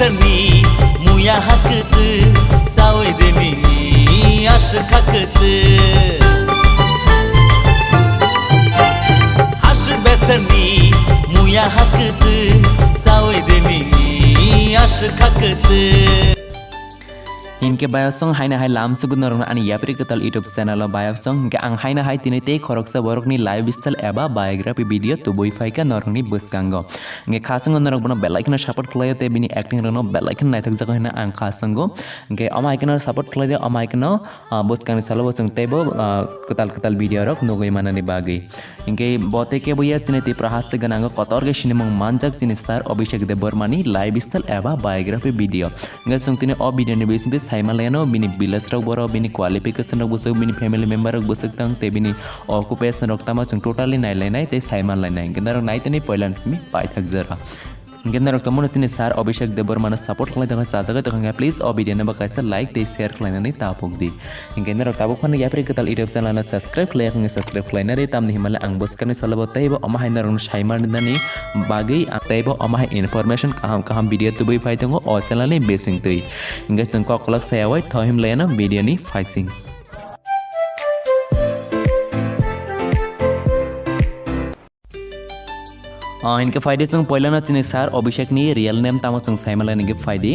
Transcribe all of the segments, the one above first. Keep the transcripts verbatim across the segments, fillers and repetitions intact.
Ni muya hakete, sawe de ni ni ashe khakete. Ashe beseni muya hakete, sawe de ni ni ashe khakete. Hinkhe bayasong haina hai lam sugu norokno ani yapri kwtal YouTube channel o bayasong. Hinkhe ang haina hai tini tei khoroksa borokni lifestyle eba biography video tubui phaikha norokni bwskango. Hinkhe khasongo norok bono belai kheno support khlaio tei bini acting rokno belai kheno naithokjago hinwi ang khasongo. Hinkhe omo hai kheno support khlaidi, omo hai kheno, ah, bwskangni salo bo chwng teibo, ah, kwtal kwtal video rok nugwi manani bagwi. Hinkhe bo tei kebo ya chini Tripura haste gwnango kotor khe sinimung manjak chini star Abhishek Debbarma ni lifestyle eba biography video. Hinkhe chwng tini o video ni bisingtwi saima laiano bini village rok borok, bini qualification rok bwswk, bini family member rok bwswk tong tei bini occupation rok tamo chwng totally nailainai tei saima lainai. Hinkhe norok naitoni poila ni simi paithak jora. Hinkhe norok tongmano chini sir Abhishek Debbarmano support khlai tongkha, sajagwi tongkha, please o video no bo kaisa like tei share khlainani ta phukdi. Hinkhe norok tabuk phano yapri kwtal YouTube channel no subscribe khlai yakha, subscribe khlainari, tamni hinmale ang bwskangni salo bo teibo omo hai norokno saimani nani bagwi ang teibo omo hai information kaham kaham video tubui phai tongo o channel ni bisingtwi. Hinkhe chwng kok kwlak sayawai tho himlaiano video ni phaising. Ah, hinkhe phaidi chwng poilano chini sir Abhishek ni real name tamo chwng saima lainai hinkhe phaidi.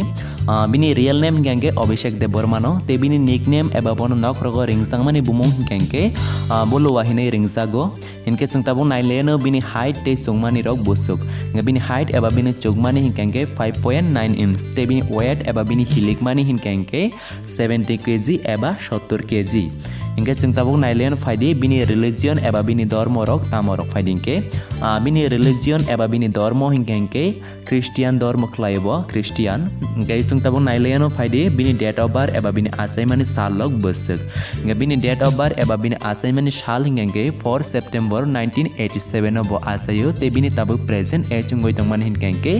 Ah, bini real name hinkhe hinkhe Abhishek Debbarma no, tei bini nickname eba bono nokhrogo ringjakmani bumung hinkhe hinkhe, ah, Buluwa hinwi ringjago. Hinkhe chwng tabuk nailaiano bini height tei chukmani rok bwswk. Hinkhe bini height eba bini chukmani hinkhe hinkhe five point nine inch, tei bini weight eba bini hilikmani hinkhe hinkhe seventy K G eba sottor K G. Hinkhe chwng tabuk nailaiano phaidi bini religion eba bini dormo rok tamo rok phaidi hinkhe, ah, bini religion eba bini dormo hinkhe hinkhe Christian dormo khlai bo, Christian. Hinkhe chwng tabuk nailaiano phaidi bini date of birth eba bini achaimani sal rok bwswk. Hinkhe bini date of birth eba bini achaimani sal hinkhe hinkhe four September nineteen eighty seven o bo achaio tei bini tabuk present age wngwi tongmani hinkhe hinkhe,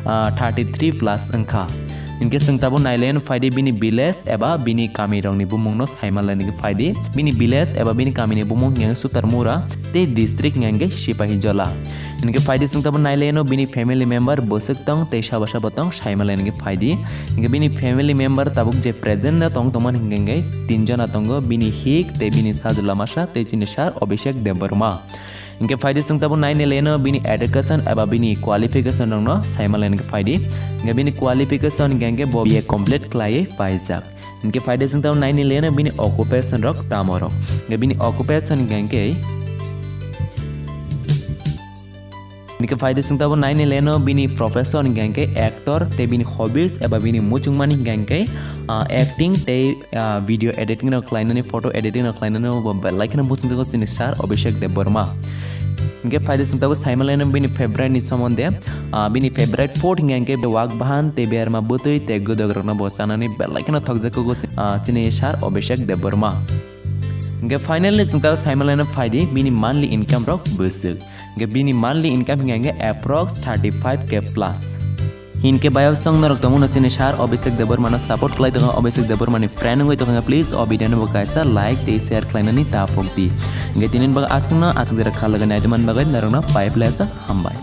ah, thirty three plus wngkha. Hinkhe chwng tabuk nailaiano phaidi bini village eba bini kami rokni bumungno saima lainai hinkhe phaidi. Bini village eba bini kamini bumung hinkhe Sutarmura tei district hinkhe Sipahijola. Hinkhe phaidi chwng tabuk nailaiano bini family member bwswk tong tei sabo sabo tong saima lainai hinkhe phaidi. Hinkhe bini family member tabuk je present no tong tongmani hinkhe hinkhe tin jona tongo, bini hik tei bini sajla masa tei chini sir Abhishek Debbarma. Hinkhe phaidi chwng tabuk naini leno bini education eba bini qualification rokno saima lainai hinkhe phaidi. Hinkhe bini qualification hinkhe hinkhe bo B A complete khlaiwi paijak. Hinkhe phaidi chwng tabuk naini leno bini occupation rok tamo rok. Hinkhe bini occupation hinkhe hinkhe Hinkhe phaidi chwng tabuk naini leno bini profession hinkhe hinkhe actor tei bini hobbies eba bini muchungmani hinkhe hinkhe, ah, acting tei, ah, video editing rok khlainani, photo editing rok khlainani bo belai kheno muchungjago chini sir Abhishek Debbarma. Hinkhe phaidi chwng tabuk saima leno bini favorite ni somonde, ah, bini favorite food hinkhe hinkhe wak bahan tei berma bwtwi tei gwdok rokno bo chanani belai kheno thokjago, ah, chini sir Abhishek Debbarma. Hinkhe finally chwng tabuk saima leno phaidi bini monthly income rok bwswk. Hinkhe bini monthly income hinkhe hinkhe approx thirty five K plus. Hinkhe bayasong norok tongmano chini sir Abhishek Debbarmano support khlai tongkha, Abhishek Debbarmani friend wngwi tongkha, please o video no bo kaisa like tei share khlainani ta phokdi. Hinkhe tini bagwi aswkno aswk jora kha lagani aidumani bagwi norokno pai plaisa hambai.